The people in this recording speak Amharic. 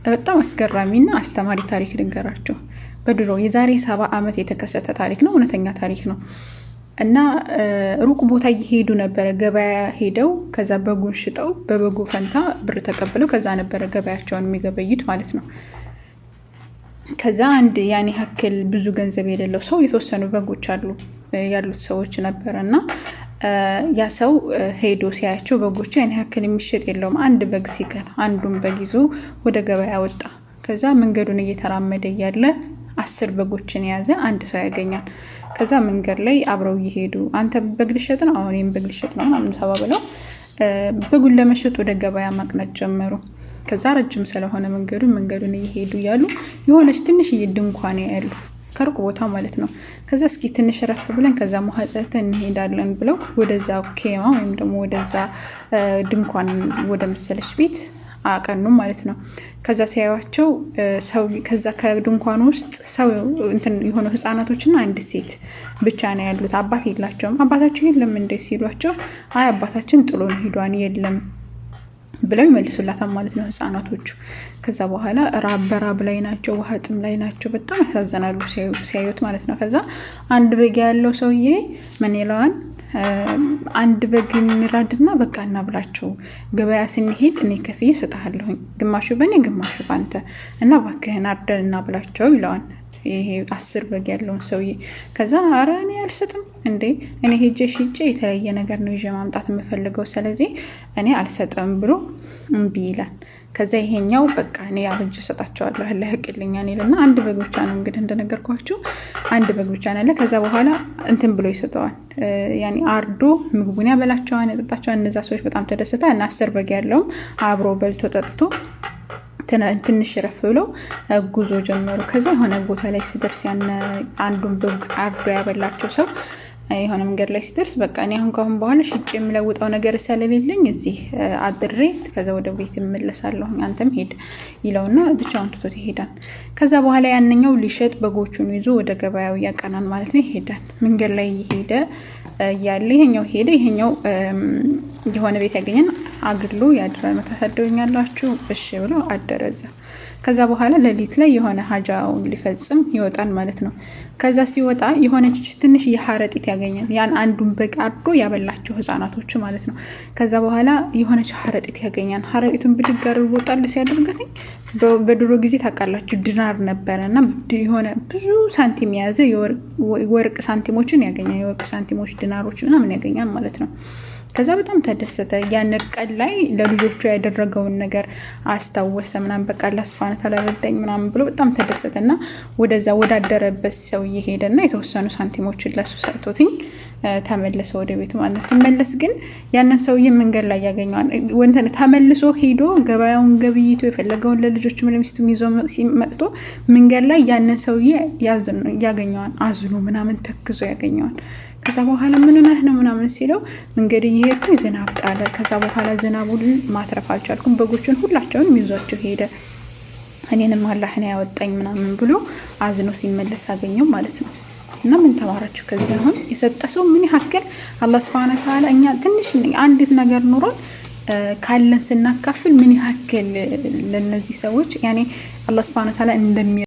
በጣም አስገራሚና አስተማሪ ታሪክ ልንገራችሁ። በድሮ የዛሬ 70 ዓመት የተከሰተ ታሪክ ነው። እውነተኛ ታሪክ ነው። እና ሩቅ ቦታ እየሄዱ ነበረ ገበያ ሄደው፣ ከዛ በጉን ሽጠው በበጉ ፈንታ ብር ተቀብለው ከዛ ነበረ ገበያቸውን የሚገበዩት ማለት ነው። ከዛ አንድ ያን ያክል ብዙ ገንዘብ የሌለው ሰው፣ የተወሰኑ በጎች አሉ ያሉት ሰዎች ነበረ። እና ያ ሰው ሄዶ ሲያያቸው በጎቹ ያን ያክል የሚሸጥ የለውም። አንድ በግ ሲቀር አንዱን በግ ይዞ ወደ ገበያ ወጣ። ከዛ መንገዱን እየተራመደ እያለ 10 በጎችን የያዘ አንድ ሰው ያገኛል። ከዛ መንገድ ላይ አብረው እየሄዱ አንተ በግ ልሸጥ ነው፣ አሁን እኔም በግ ልሸጥ ነው ምናምን ተባብለው በጉን ለመሸጥ ወደ ገበያ ማቅናት ጀመሩ። ከዛ ረጅም ስለሆነ መንገዱ መንገዱን እየሄዱ እያሉ የሆነች ትንሽዬ ድንኳን ያያሉ፣ ከሩቅ ቦታ ማለት ነው። ከዛ እስኪ ትንሽ ረፍ ብለን ከዛ ውሃ ጠጥተን እንሄዳለን ብለው ወደዛ ኬማ ወይም ደግሞ ወደዛ ድንኳን ወደ መሰለች ቤት አቀኑ ማለት ነው። ከዛ ሲያዩቸው ሰው ከዛ ከድንኳኑ ውስጥ ሰው እንትን የሆኑ ህጻናቶችና አንድ ሴት ብቻ ነው ያሉት። አባት የላቸውም። አባታቸው የለም እንዴ ሲሏቸው አይ አባታችን ጥሎን ሂዷን የለም ብለው ይመልሱላታል ማለት ነው ህጻናቶቹ። ከዛ በኋላ ራብ በራብ ላይ ናቸው፣ ውሃ ጥም ላይ ናቸው። በጣም ያሳዝናሉ ሲያዩት ማለት ነው። ከዛ አንድ በግ ያለው ሰውዬ ምን ይለዋል? አንድ በግ እንረድና በቃ እናብላቸው፣ ገበያ ስንሄድ እኔ ከፍዬ እሰጥሃለሁኝ፣ ግማሹ በእኔ ግማሹ በአንተ፣ እና እባክህን አርደን እናብላቸው ይለዋል። ይሄ 10 በግ ያለውን ሰውዬ። ከዛ ኧረ እኔ አልሰጥም እንዴ፣ እኔ ሄጄ ሽጬ የተለየ ነገር ነው ይዤ ማምጣት የምፈልገው፣ ስለዚህ እኔ አልሰጥም ብሎ እምቢ ይላል። ከዛ ይሄኛው በቃ እኔ አብጅ እሰጣቸዋለሁ ለህቅልኛ ይልና አንድ በግ ብቻ ነው፣ እንግዲህ እንደነገርኳችሁ አንድ በግ ብቻ ነው ያለ። ከዛ በኋላ እንትን ብሎ ይሰጠዋል። ያኔ አርዶ ምግቡን ያበላቸዋል፣ ያጠጣቸዋል። እነዛ ሰዎች በጣም ተደስታ እና 10 በግ ያለውም አብሮ በልቶ ጠጥቶ ትንሽ ረፍ ብለው ጉዞ ጀመሩ። ከዛ የሆነ ቦታ ላይ ሲደርስ ያን አንዱን በግ አርዶ ያበላቸው ሰው የሆነ መንገድ ላይ ሲደርስ በቃ እኔ አሁን ካሁን በኋላ ሽጬ የምለውጠው ነገር ስለሌለኝ እዚህ አድሬ ከዛ ወደ ቤት እመለሳለሁ፣ አንተም ሄድ ይለውና ብቻውን ትቶት ይሄዳል። ከዛ በኋላ ያንኛው ሊሸጥ በጎቹን ይዞ ወደ ገበያው ያቀናል ማለት ነው። ይሄዳል። መንገድ ላይ እየሄደ እያለ ይሄኛው ሄደ፣ ይሄኛው የሆነ ቤት ያገኘን አግሎ ያድራል። ታሳድሩኛላችሁ? እሺ ብሎ አደረ እዛ። ከዛ በኋላ ሌሊት ላይ የሆነ ሀጃውን ሊፈጽም ይወጣል ማለት ነው። ከዛ ሲወጣ የሆነች ትንሽ የሀረጢት ያገኛል። ያን አንዱን በግ አርዶ ያበላቸው ህጻናቶች ማለት ነው። ከዛ በኋላ የሆነች ሀረጢት ያገኛል። ሀረጢቱን ብድግ አድርጎ ጣል ሲያደርጋትኝ በድሮ ጊዜ ታውቃላችሁ ድናር ነበረ እና የሆነ ብዙ ሳንቲም የያዘ የወርቅ ሳንቲሞችን ያገኛል። የወርቅ ሳንቲሞች፣ ድናሮች ምናምን ያገኛል ማለት ነው። ከዛ በጣም ተደሰተ። ያን ቀን ላይ ለልጆቹ ያደረገውን ነገር አስታወሰ ምናምን፣ በቃ አላህ ሱብሃነሁ ወተዓላ ረዳኝ ምናምን ብሎ በጣም ተደሰተ። እና ወደዛ ወዳደረበት ሰው እየሄደና የተወሰኑ ሳንቲሞችን ለሱ ሰጥቶትኝ ተመለሰ ወደ ቤቱ ማለት ነው። ሲመለስ ግን ያንን ሰውዬ መንገድ ላይ ያገኘዋል። ተመልሶ ሄዶ ገበያውን ገብይቶ የፈለገውን ለልጆቹም ለሚስቱም ይዞ መጥቶ መንገድ ላይ ያንን ሰውዬ ያገኘዋል። አዝኖ ምናምን ተክዞ ያገኘዋል። ከዛ በኋላ ምን ሆነህ ነው ምናምን ሲለው መንገድ እየሄድኩኝ ዝናብ ጣለ። ከዛ በኋላ ዝናቡን ማትረፍ አልቻልኩም። በጎቹን ሁላቸውን ይዟቸው ሄደ። እኔንም አላህ ነው ያወጣኝ ምናምን ብሎ አዝኖ ሲመለስ አገኘው ማለት ነው። እና ምን ተማራችሁ ከዚህ? አሁን የሰጠ ሰው ምን ያክል አላህ ሱብሃነሁ ወተዓላ እኛ ትንሽ አንዲት ነገር ኑሮን ካለን ስናካፍል ምን ያክል ለነዚህ ሰዎች ያኔ አላህ ሱብሃነሁ ወተዓላ እንደሚ